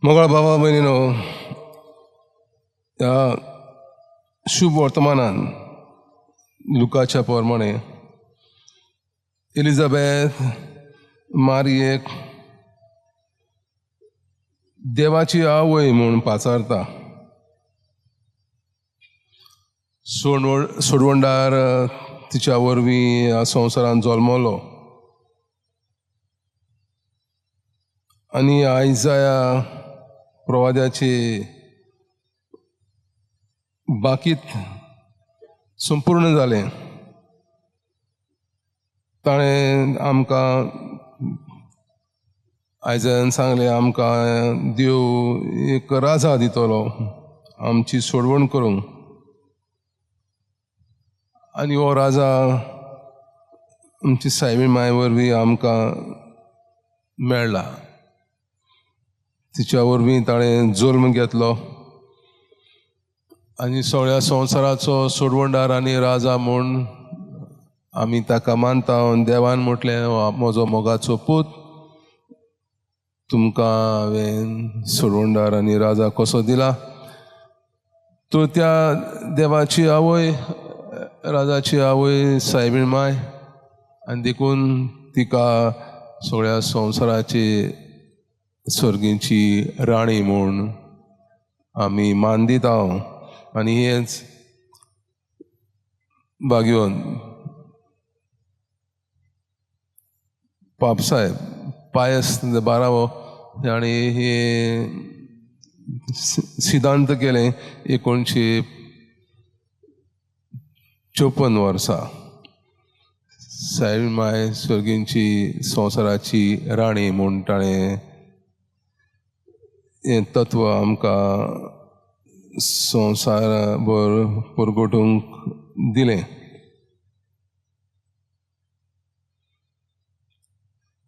मोगाळ बाबा भयणीनो, ह्या शुभ वर्तमानान लुकाच्या प्रमाणे एलिझाबेथ मारियेक देवाची आवय म्हूण पाचारता. सोडवणदार तिच्या वरवीं ह्या संवसारांत जल्मलो आनी आयजाया प्रवाद्याचे बाकीत संपूर्ण जालें. ताणें आमकां आयजायान सांगलें, आमकां देव एक राजा दितलो आमची सोडवण करूंक, आनी हो राजा आमची सायबीण माय वरवीं आमकां मेळ्ळा. तिच्या वरवीं ताणें जल्म घेतलो आनी सगळ्या संवसाराचो सोडवणदार आनी राजा म्हूण आमी ताका मानता. देवान म्हटलें, म्हजो मोगाचो पूत, तुमकां हांवें सोडवणदार आनी राजा कसो दिला. तर त्या देवाची आवय, राजाची आवय सायबीण माय, आनी देखून तिका सगळ्या संवसाराची सर्गींची राणी म्हूण आमी मान दिता. आनी हेंच भाग्योन पापसाहेब पायस बारावो आनी हे सिद्धांत केलें 1954 वर्सा. सायबीण माय सर्गींची संवसाराची राणी म्हूण ताणें हें तत्व आमकां संवसारभर परगटूंक दिलें.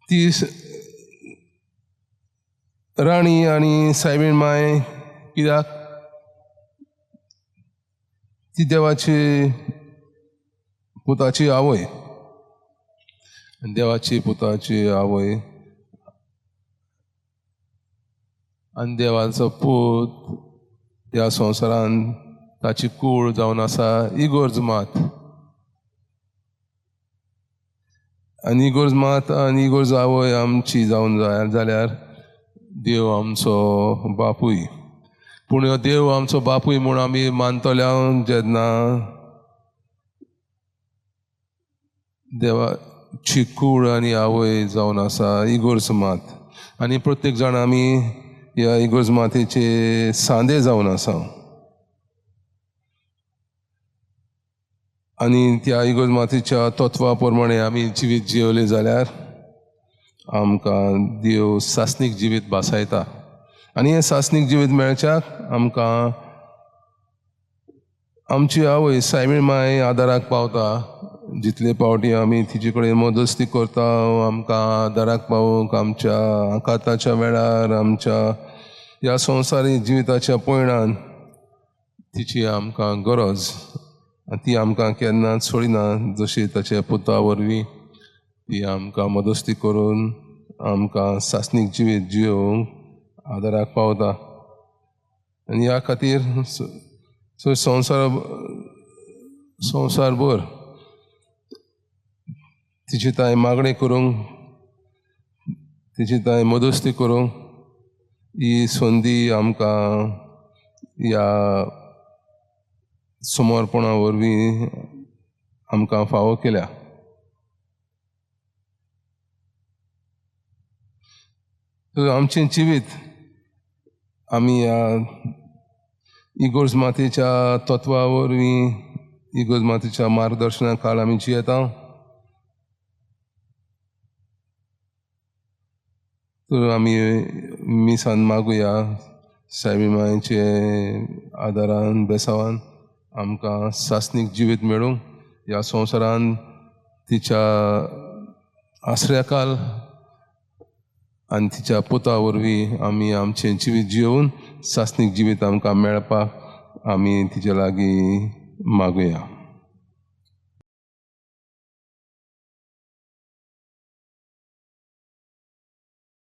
ती राणी आनी सायबीण माय कित्याक ती देवाची पुताची आवय, देवाची पुताची आवय आनी देवाचो पूत ह्या संवसारान ताची कूळ जावन आसा इगोर्ज मात. आनी इगोर्ज मात आनी इगोर्ज आवय आमची जावन जाय जाल्यार देव आमचो बापूय. पूण हो देव आमचो बापूय म्हूण आमी मानतले जेन्ना देवाची कूळ आनी आवय जावन आसा इगोर्ज मात. आनी प्रत्येक जाण आमी ह्या इगोर्ज मातेचे सांदे जावन आसा. आनी त्या इगोर्ज मातेच्या तत्वा प्रमाणे आमी जिवीत जिवले जाल्यार आमकां देव सासणीक जिवीत भासायता. आनी हें सासणीक जिवीत मेळच्याक आमकां आमची आवय सायबीण माय आदाराक पावता. जितले पावटी आमी तिचे कडेन मदस्ती करता आमकां आदाराक पावोवंक आमच्या आकांताच्या वेळार, आमच्या ह्या संवसारी जिविताच्या पयणान तिची आमकां गरज, आनी ती आमकां केन्नाच सोडिना. जशी ताच्या पुता वरवीं ती आमकां मदस्ती करून आमकां सासणीक जिवीत जियोवंक आदाराक पावता. आनी ह्या खातीर संवसारभर तिची तांय मागणी करूंक, तिची तांय मदस्ती करूंक ही संदी आमकां ह्या समर्पणा वरवीं आमकां फावो केल्या. तर आमचें जिवीत आमी ह्या इगोर्ज मातेच्या तत्वा वरवीं, इगोर्ज मातेच्या मार्गदर्शना खाला आमी जियेता. तर आमी मिसान मागुया सायबीण मायचे आदारान बेसावान आमकां सासणीक जिवीत मेळूंक, ह्या संवसारान तिच्या आसऱ्याकाल आनी तिच्या पुता वरवीं आमी आमचें जिवीत जियोवन सासणीक जिवीत आमकां मेळपाक आमी तिचे लागीं मागुया.